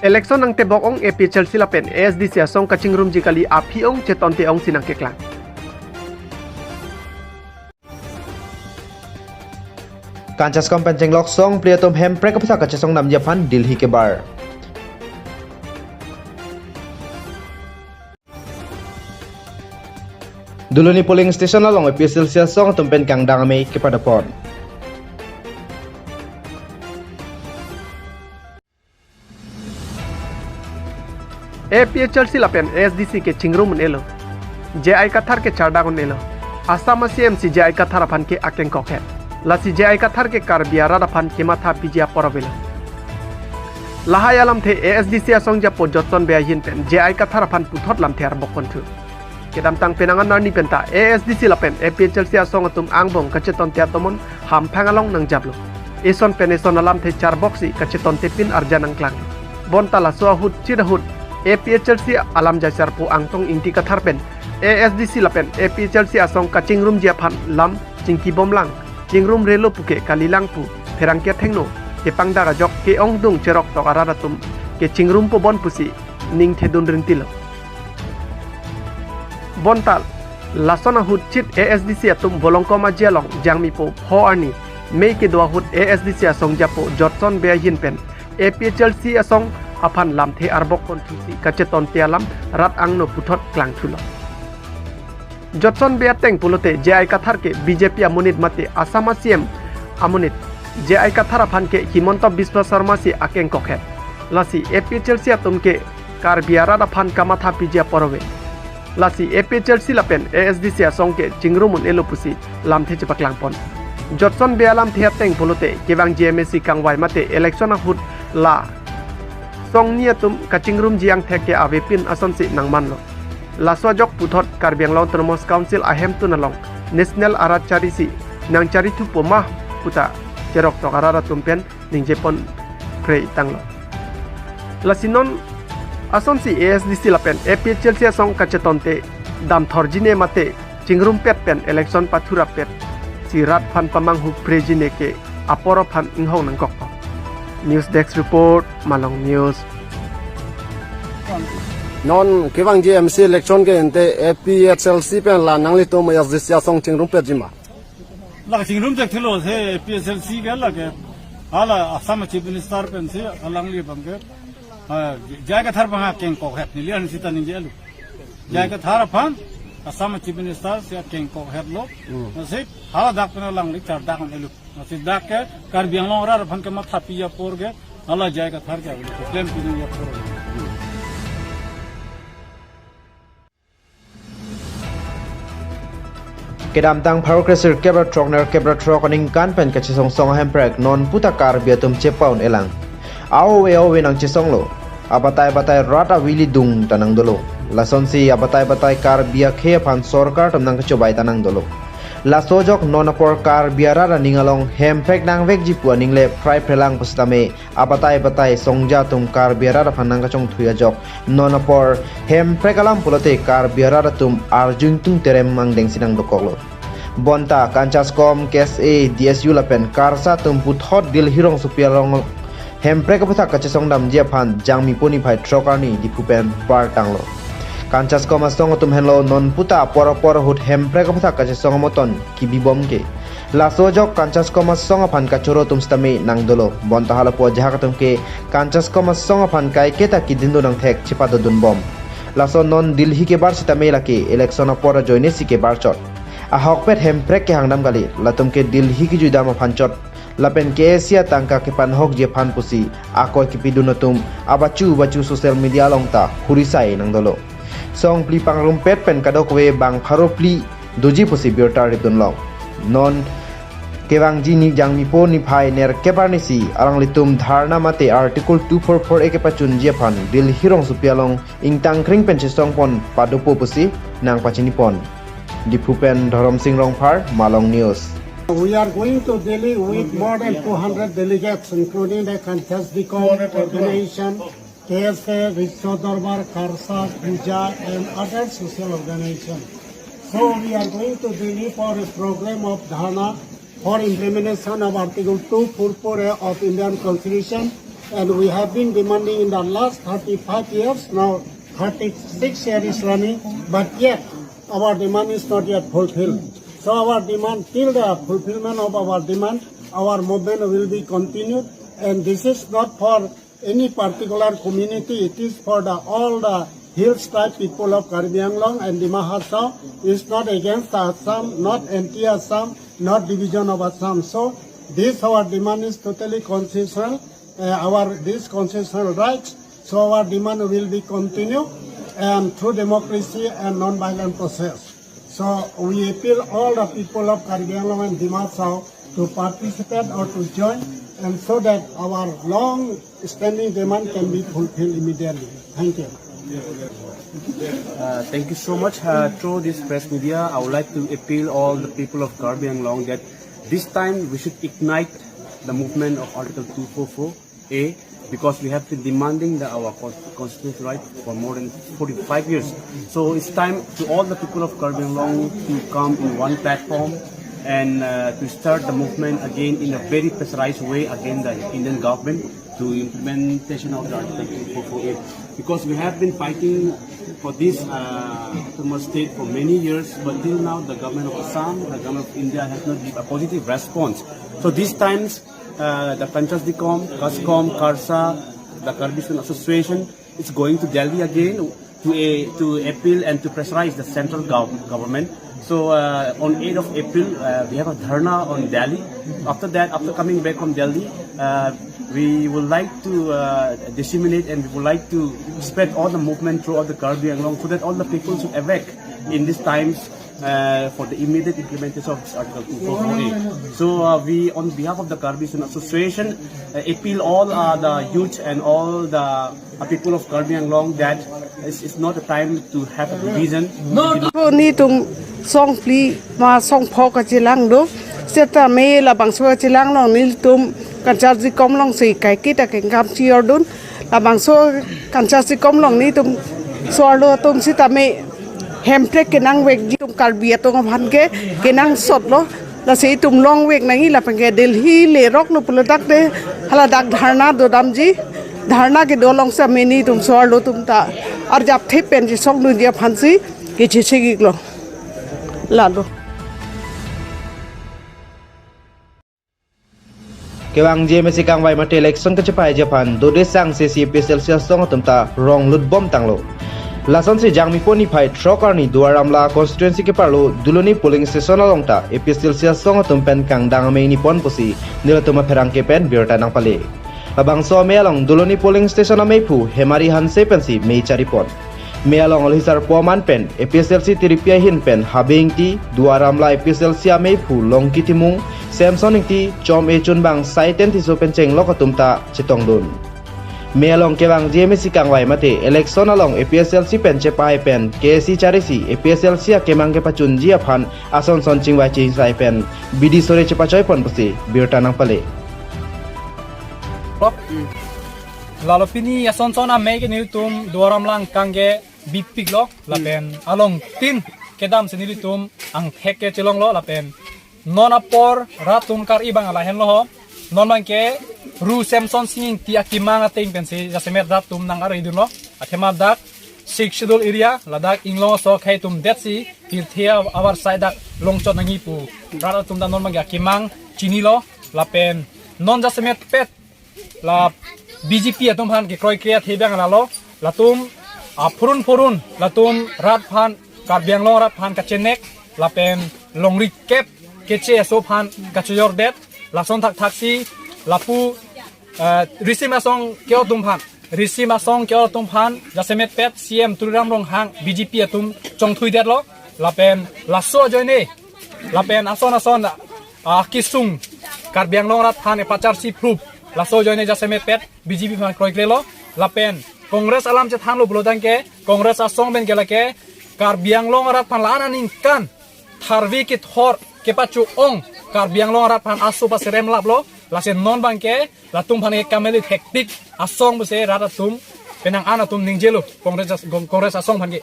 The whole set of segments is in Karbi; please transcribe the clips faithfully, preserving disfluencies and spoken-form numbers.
Election nangtebok ong A P H L C lapen A S D C asong kachingrumji kali aphi ong chetonte ongsi nangkeklang. Kanchaskom pen chenglok songphli atum Hemprek aphuthak kachesong damji aphan Delhi kebar. Duloni polling station along A P H L C asong atum pen kangdang amei kepadapon. A P H L C lapen A S D C ke chingrum un-elo. J I Kathar ke chardak un-elo. Assam a C M si J I Kathar aphan ke akengkokhet. Lasi J I Kathar ke Karbi arat aphan kematha piji apor avelo. Lahai alamthe A S D C asong japo Jotson Bey ahin pen J I Kathar aphan puthot lamthe arbok konthu. Kedamtang penang anarni penta A S D C lapen A P H L C asong atum angbong kachetonte atomon hamphang along nangjaplo. Eson pen eson alamthe charboksi kachetonte pin arja nangklang. Bonta laso ahut chit ahut A P H L C alamjai sarpo Angtong Ingti Kathar pen A S D C lapen A P H L C asong kachingrumji aphan lam chingkibomlang. Chingrum-relo puke kalilang pu pherangke athengno kepangdak ajok ke-ongdung cheroktok arat atum kechingrumpobom pusi ningthedun rintilo. Bonta lason ahut chit A S D C atum Bolongkom aji along Jangmipo pho arni mei kedo ahut A S D C asong japo Jotson Bey ahin pen A P H L C asong aphan lamthe arbok konthusi kachetonte alam rat angno puthot klangthulo. Jotson Bey ateng pulote J I Kathar ke B J P amonit mate Assam a C M amonit. J I Kathar aphan ke Himanta Biswa Sarma si akengkokhet. Lasi A P H L C atum ke Karbi arat aphan kamatha piji apor ave. Lasi A P H L C lapen A S D C asong ke chingrum un-elo pusi lamthe chepaklangpon. Jotson Bey alamthe ateng pulote kevangji M A C kangvai mate election ahut la songni atum kachingrumji angthek ke avepin asonsi nangmanlo. Laso ajok puthot Karbi Anglong Autonomous Council ahemtun along National arat charisi nangcharithupo ma puta cheroktok arat atum pen ningjeponpre tanglo. Lasi non asonsi A S D C lapen A P H L C asong kachetonte damthorjine mate chingrumpet pen election pathurapetsi rat aphan pamanghuprejine ke apor aphan inghong nangkokpo. News Desk Report, Malong News. Non kevangji M C election ke ente A P H L C pen la nanglitum A S D C asong chingrumpetji ma? La chingrum chek thilo se A P H L C ke la ke. Hala Assam Chief Minister pensi alangli abang ke, ah, J I Kathar abang akengkokhet neli an sita ningjelo. J I Kathar aphan Assam Chief Minister si akengkokhetlo. Hmm. Lasi hala dak pen alangli chardak un-elo. Lasi dak ke Karbi Anglong arat aphan kematha piji apor ke hala J I Kathar ke avelo, klem piji apor. Kedamtang pharo kresirkep ra throk nerkep ra throk aningkan pen kachesongsong ahemprek non puta Karbi atum chepa un-elang. Aove aove nangchesonglo. Abatai batai rat avili dung ta nangdolo. Lasonsi abatai batai Karbi akhei aphan sorkar atum nangkachobai ta nangdolo. Laso ajok non apor Karbi arat aning along hemprek nangvekji pu aning le phraiphrelang pusitame abatai batai songja atum Karbi arat aphan nangkachongthui ajok non apor hemprek alam pulote Karbi arat atum arjung tung terem angdengsi nangdokoklo. Bonta Kanchaskom, K S A, D S U lapen KARSA atum puthot Delhi rongsopi along hemprek aphuthak kachesong damji aphan Jangmipo niphai throk arni Diphu pen bartanglo. Kanchaskom asong atum henlo non puta apor apor ahut hemprek aphuthak kachesong amoton kibibom ke. Laso ajok Kanchaskom asong aphan kachoro atum sitame nangdolo. Bonta halapu ajahak atum ke Kanchaskom asong aphan kaiketa kidin do nangthek chepadodunbom. Laso non Delhi kebar sitame lake election apor ajoinesi kebar chot. Ahokpet hemprek kehang dam kali, latum ke Delhi kejudam aphan chot. Lapen K S A tangka kepanhokji aphan pusi akoi kipidun atum abachu bachu social media along ta hurisai nangdolo. Songphli pangrumpet pen kadokave bang pharo phli doji pusi birta ripdunlong. Non kevangji ni Jangmipo niphai nerkep arnisi alanglitum dharna mate Article two four four A kepachunji aphan Delhi rongsopi along ingtangkring pen chesongpon padopo pusi nangpachinipon. Diphu pen Dhorom Sing Rongphar, Malong News. We are going to Delhi with more than two hundred delegates, including the Kanchaskom organization, K S A, Rikso Dorbar, KARSA, Puja, and other social organizations. So we are going to Delhi for a program of dharna for implementation of Article two four four A of Indian Constitution, And we have been demanding in the last thirty-five years, now thirty-six years is running, but yet our demand is not yet fulfilled. So our demand, till the fulfillment of our demand, our movement will be continued. And this is not for any particular community, it is for the all the hills tribe people of Karbi Anglong and Dima Hasao. Is not against Assam, not anti-Assam, not division of Assam. So this our demand is totally constitutional, uh, our this constitutional rights. So our demand will be continue and through democracy and non-violent process. So we appeal all the people of Karbi Anglong and Dima Hasao to participate or to join, and so that our long-standing demand can be fulfilled immediately. Thank you. Uh, thank you so much. Uh, through this press media, I would like to appeal all the people of Karbi Anglong that this time we should ignite the movement of Article two four four A, because we have been demanding the, our con- constitutional right for more than forty-five years. So it's time to all the people of Karbi Anglong to come in one platform and uh, to start the movement again in a very pressurized way against the Indian government to implementation of the Article two four four A. Because we have been fighting for this uh, autonomous state for many years, but till now the government of Assam, the government of India has not given a positive response. So these times, uh, the Kanchas Dikom, Kaskom, Karsa, the Karbi Student Association is going to Delhi again to a, to appeal and to pressurize the central gov- government. So uh, on eighth of April, uh, we have a dharna on Delhi. After that, after coming back from Delhi, uh, we would like to uh, disseminate and we would like to spread all the movement throughout the Karbi Anglong so that all the people should awake in these times uh, for the immediate implementation of this Article two four four A. So uh, we, on behalf of the Karbi Student Association, uh, appeal all uh, the youth and all the uh, people of Karbi Anglong that it's, it's not a time to have a division. Ko nitum song phli ma song pho kachelang do. Seta me labangso kachelang along nitum Kanchas Dikom alongsi kaiketa kengkam chior dun. Labangso Kanchas Dikom along nitum so-arlo atum seta me Hemprek kenangvekji, itum Karbi atum aphan ke kenangsot lo. Lasi itum longvek nangji lapen ke Delhi lerok lo pulo dak de, hala dak dharna dodamji. Dharna kedo along seta me nitum so-arlo atum ta arjap thep pen chesong dunji aphansi kechesik iklo. Lalo. Kevangji amei si kangvai mate election kachepaiji aphan dode sangse si APHLC asong atum ta rong lutbom tanglo. Lasonsi Jangmipo niphai throk arni Duar Amla constituency keparlo Duloni polling station along ta APHLC asong atum pen kangdang amei nipon pusi nelitum apherangke pen birta nangpale. Labangso amei along Duloni polling station ameiphu Hemari Hanse pensi mei charipon. Mei along alohi sarpo aman pen APHLC tiripi ahin pen Habe Ingti, Duar Amla APHLC ameiphu Longki Timung, Samson Ingti, Chom Echun bang Saiten Tisso pen chenglok atum ta chetongdun. Mei along kevangji amei si kangvai mate election along APHLC pen chepai pen KAAC charisi APHLC akemang kepachunji aphan ason son chingvai chingsai pen bidi sore chepachoipon pusi birta nangpale. Lalo pini ason son amei ke nelitum Duar Amla angkang ke bipiklo lapen along tin kedamsi nelitum angthek ke chelonglo lapen non apor rat atum kar-i abang lahenlo ho. Non abang ke Ru Semson Sing Ingti akemang ateng pensi jasemet rat atum nang-ari dunlo. Athema dak Sixth Schedule area ladak inglong aso akhei atum detsi pirthe avarsai dak longchot nangji pu rat atum ta non abang ke akemang chinilo lapen non jasemet pet la BJP atum aphan kekroikre athe abang lalo, latum aphurun phurun latum rat aphan, Karbi Anglong rat aphan kachenek lapen longri kep keche aso aphan kachojordet, lason thakthaksi lapu eh, risim asong ke-o atum aphan, risim asong ke-o atum aphan jasemet pet CEM Tuliram Ronghang BJP atum chongthuidetlo lapen laso ajoine lapen ason ason ah, kesung Karbi Anglong rat aphan epacharsi prup laso ajoine jasemet pet BJP aphan kroiklelo lapen Congress alam chethanlo pulo tangte Congress asong pen ke lake Karbi Anglong rat aphan la-an aningkan tharve kethor kepacho-ong Karbi Anglong rat aphan aso paserem laplo. Lasi non abang ke latum aphan ke kamelit hektik asong pusi rat atum penang an atum ningjelo Congress as- Congress asong aphan ke.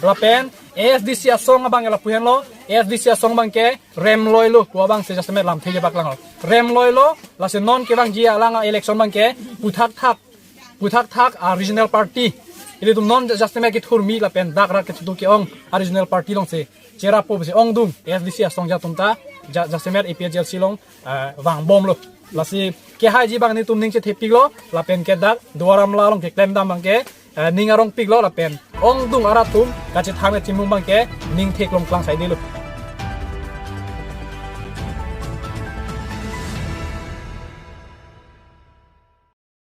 Lapen ASDC asong abang ke lapu henlo, ASDC asong abang ke remloilo pu abangsi jasemet lamthe kepaklanglo. rem loilo, lasi non kevangji alang a-election abangke puthak thak, puthak thak a-regional party, ilitum non jasemet kethurmi lapen dak rat kechitu ke-ong a-regional party alongsi cherappo pusi ongdung A S D C asong atum ta ja-, jasemet A P H L C along, eh, vangbomlo. Lasi kehaiji abang nelitum ning chethepiklo, lapen ke dak Duar Amla along keklemdam abangke, eh, ning arongpiklo, lapen ongdung arat atum kachethang chimung abangke ning theklong klang saidelo.